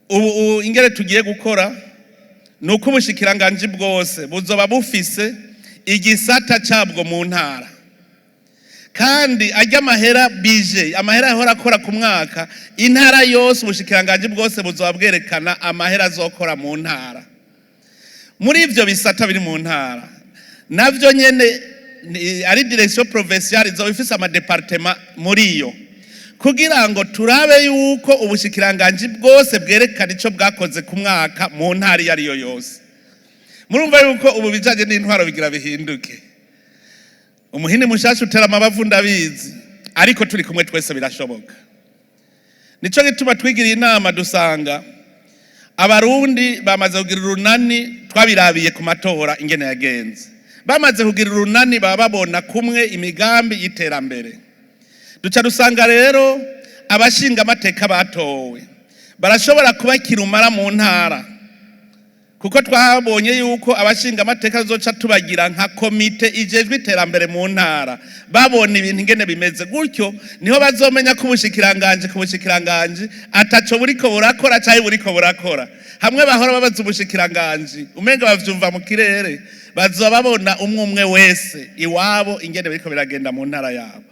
Ubu ingere tugiye gukora ni uko ubushikiranganji bwose buzoba bufise igisata cabwo mu ntara, kandi ajya amahera bije, amahera ahora akora ku mwaka, intara yose, ubushikiranganji bwose buzoba bwerekana amahera azokora mu ntara muri ivyo bisata biri mu ntara. Navyo nyene ari direction provinciale izoba ifise ama départements muri yo, kugira ngo turabe yuko ubushikiranganji bwose bwerekana ico bwakoze ku mwaka mu ntara iyo ariyo yose. Murumva yuko ubu bijanye n'intwaro bigira bihinduke. Umuhini mushasha utera amabavu, ndabizi, ariko turi kumwe twese birashoboka. Nico gituma twigiriye inama, dusanga Abarundi bamaze kugira urunani. Twabirabiye ku matora ingene yagenze. Bamaze kugira urunani, baba babona kumwe imigambi y'iterambere. Duca dusanga rero abashinga amateka batowe barashobora kuba kirumara mu ntara, kuko twabonye yuko abashinga amateka zoca tubagira nka komite ijejwe iterambere mu ntara, babona ibintu ingene bimeze. Gutyo niho bazomenya ko ubushikiranganje ku bushikiranganje ataco buriko burakora canke buriko burakora. Hamwe bahora babaza ubushikiranganje umenga bavyumva mu kirere, bazoba babona umwe umwe wese iwabo ingene biriko biragenda mu ntara yabo.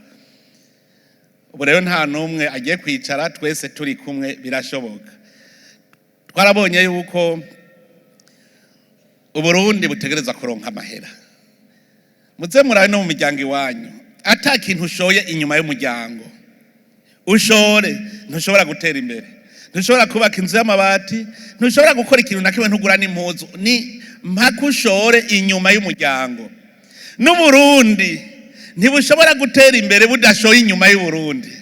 Ubu rero nta n'umwe agiye kwicara, twese turi kumwe birashoboka. Twarabonye yuko Uburundi butegereza kuronka amahera. Muze murabe no mu miryango iwanyu, ata kintu ushoye inyuma y'umuryango ushore, ntushobora gutera imbere, ntushobora kubaka inzu y'amabati, ntushobora gukora ikintu na kimwe, ntugura n'impuzu. Ni mpaka ushore inyuma y'umuryango. N'Uburundi ntibushobora gutera imbere budashoye inyuma y'Uburundi.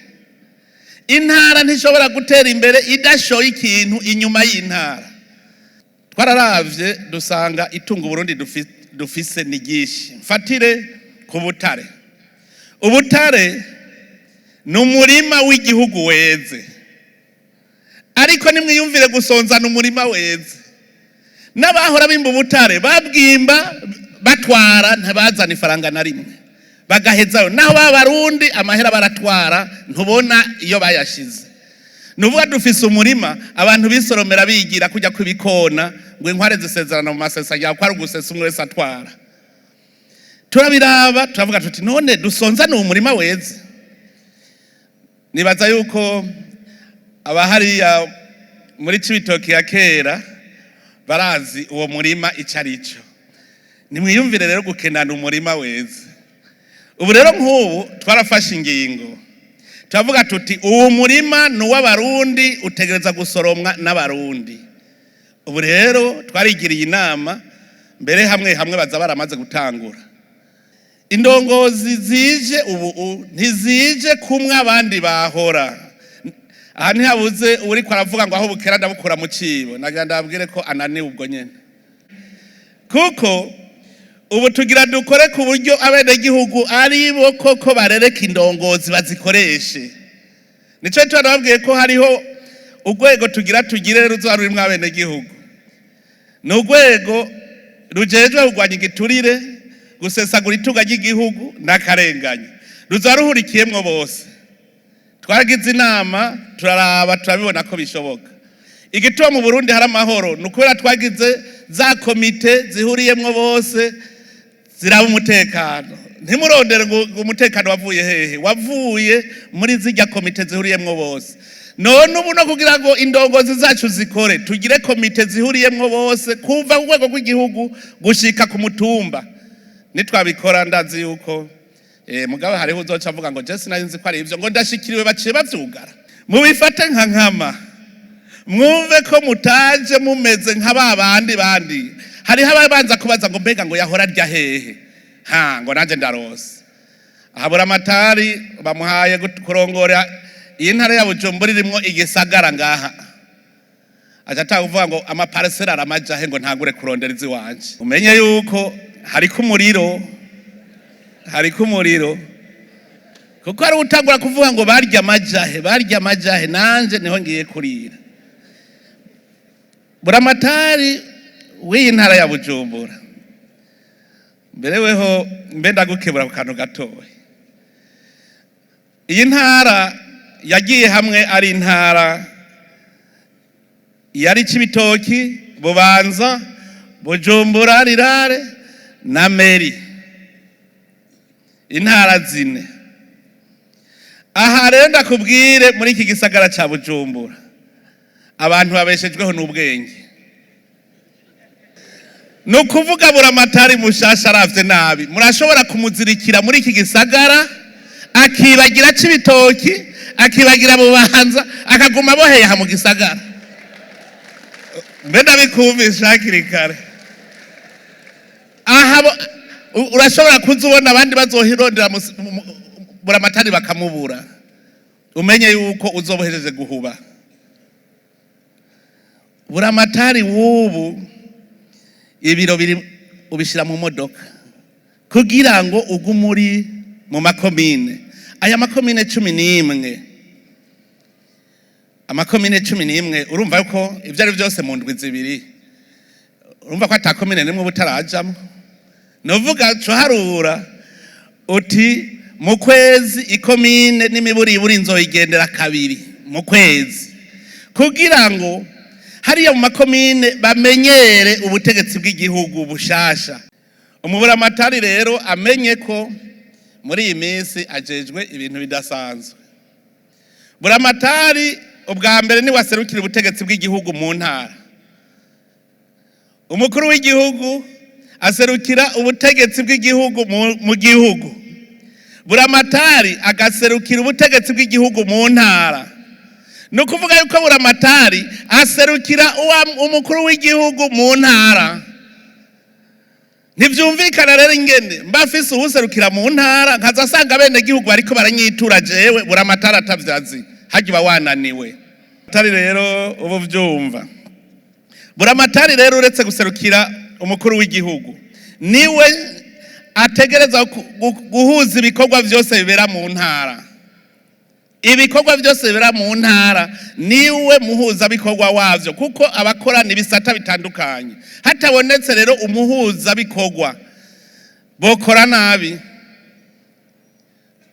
Intara ntishobora gutera imbere idashoye ikintu inyuma y'intara. Twararavye dusanga itunga Uburundi dufise ni ryinshi. Mfatire ku butare. Ubutare ni umurima w'igihugu weze, ariko nimwiyumvire gusonzana umurima weze. N'abahora bimba ubutare babwimba batwara, ntibazana ifaranga na rimwe, bagahezayo. Naho b'Abarundi amahera baratwara, ntubona iyo bayashize. Nuvuga dufise umurima abantu bisoromera bigira kujya kw'ibikona, ngo inkware zisezerana mu masesa yawe, ko ari ugusesa, umwe wese atwara. Turabiraba, turavuga tuti: "None dusonzane uwo murima weze?" Nibaza yuko abahariya muri Cibitoki ya kera barazi uwo murima ico ari cyo. Nimwiyumvire rero gukenana umurima weze. Ubu rero nk'ubu twarafashe ingingo, turavuga tuti: "Uwo murima ni uw'Abarundi, utegereza gusoromwa n'Abarundi." Ubu rero twarigiriye inama, mbere hamwe hamwe baza baramaze gutangura. Indongozi zije ubu ntizije kumwe abandi bahora. Aha ntihabuze uriko aravuga ngo aho bukera ndabukura mu cibo. Nagira ndababwire ko ananiwe ubwo nyene, kuko ubu tugira dukore ku buryo abenegihugu ari bo koko barereka indongozi bazikoreshe. Nico nababwiye ko hariho urwego tugira tugire ruzoba rurimwo abenegihugu. Ni urwego rujejwe kurwanya igiturire, gusesagura itunga ry'igihugu n'akarengane. Ruzoba ruhurikiyemwo bose. Twaragize inama, turaraba, turabibona ko bishoboka. Igituma mu Burundi hari amahoro ni ukubera twagize za komite zihuriyemwo bose ziraba umutekano. Ntimurondere ngo umutekano wavuye hehe, wavuye muri zirya komite zihuriyemwo bose. None ubu no kugira ngo indongozi zacu zikore, tugire komite zihuriyemwo bose kuva ku rwego rw'igihugu gushika ku mutumba. Nitwabikora, ndazi yuko mugabo hariho uzoca avuga ngo je sinari nzi ko ari ivyo, ngo ndashikiriwe baciye bavyugara. Mubifate nka nkama, mwumve ko mutaje mumeze nka ba bandi bandi. Hariho ababanza kubaza ngo mbega ngo yahora arya hehe, ha ngo nanje ndarose. Ahabura amatari bamuhaye kurongora iyi ntara ya Bujumbura irimwo igisagara ngaha, aca atanga kuvuga ngo ama parcelles aramajahe, ngo ntangure kurondera iziwanje. Umenye yuko hariko umuriro, hariko umuriro, kuko hari utangura kuvuga ngo barya amajahe, barya amajahe, nanje niho ngiye kurira. Buramatari w'iyi ntara ya Bujumbura, mbere weho mbe ndagukebura ku kantu gatoya. Iyi ntara yagiye hamwe ari intara ya Yari Cibitoki, Bubanza, Bujumbura Rirare na Meri, intara zine. Aha rero ndakubwire, muri iki gisagara ca Bujumbura abantu babeshejweho n'ubwenge. Ni ukuvuga buramatari mushasha aravye nabi, murashobora kumuzirikira muri iki gisagara, akibagira Cibitoki, akibagira Bubanza, akaguma aboheye aha mu gisagara. Mbe ndabikumvisha hakiri kare. Aha urashobora kuza ubona abandi bazohirondera buramatari bakamubura, umenye yuko uzobohejeje guhuba. Buramatari w'ubu, ibiro biri ubishyira mu modoka kugira ngo ugume uri mu makomine. Aya makomine 11, amakomine 11, urumva ko ibyo ari byose mu ndwi 2, urumva ko ata komine nimwe uba utarajamwo. Nuvuga cuharura uti mu kwezi ikomine n'imiburiburi nzoyigendera kabiri mu kwezi, kugira ngo hariya mu makomine bamenyere ubutegetsi bw'igihugu bushasha. Umuburamatari rero amenye ko muri iyi minsi ajejwe ibintu bidasanzwe. Buramatari ubwa mbere ni waserukira ubutegetsi bw'igihugu mu ntara. Umukuru w'igihugu aserukira ubutegetsi bw'igihugu mu gihugu, buramatari agaserukira ubutegetsi bw'igihugu mu ntara. Ni ukuvuga yuko buramatari aserukira umukuru w'igihugu mu ntara. Ntibyumvikana rero ingene mba afise uwuserukira mu ntara, nkaza asanga bene gihugu bariko baranyitura jewe, buramatari atavyazi. Harya uba wananiwe. Atari rero ubu vyumva, buramatari rero uretse guserukira umukuru w'igihugu, niwe ategereza guhuza ibikorwa vyose bibera mu ntara. Ibikorwa byose bibera mu ntara niwe muhuzabikorwa wavyo, kuko abakorana ibisata bitandukanye. Hatabonetse rero umuhuzabikorwa, bokora nabi.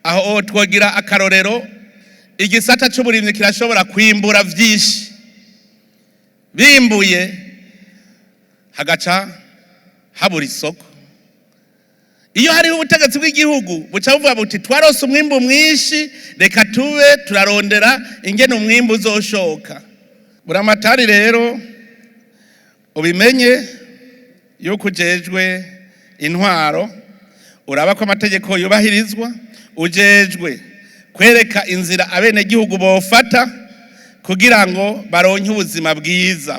Aho twogira akarorero, igisata c'uburimyi kirashobora kwimbura vyinshi, bimbuye hagaca habura isoko. Iyo hariho ubutegetsi bw'igihugu, buca buvuga buti twarose umwimbu mwinshi, reka tube turarondera ingene umwimbu uzoshoka. Buramatari rero ubimenye yuko ujejwe intwaro, uraba ko amategeko yubahirizwa, ujejwe kwereka inzira abenegihugu bofata kugira ngo baronke ubuzima bwiza.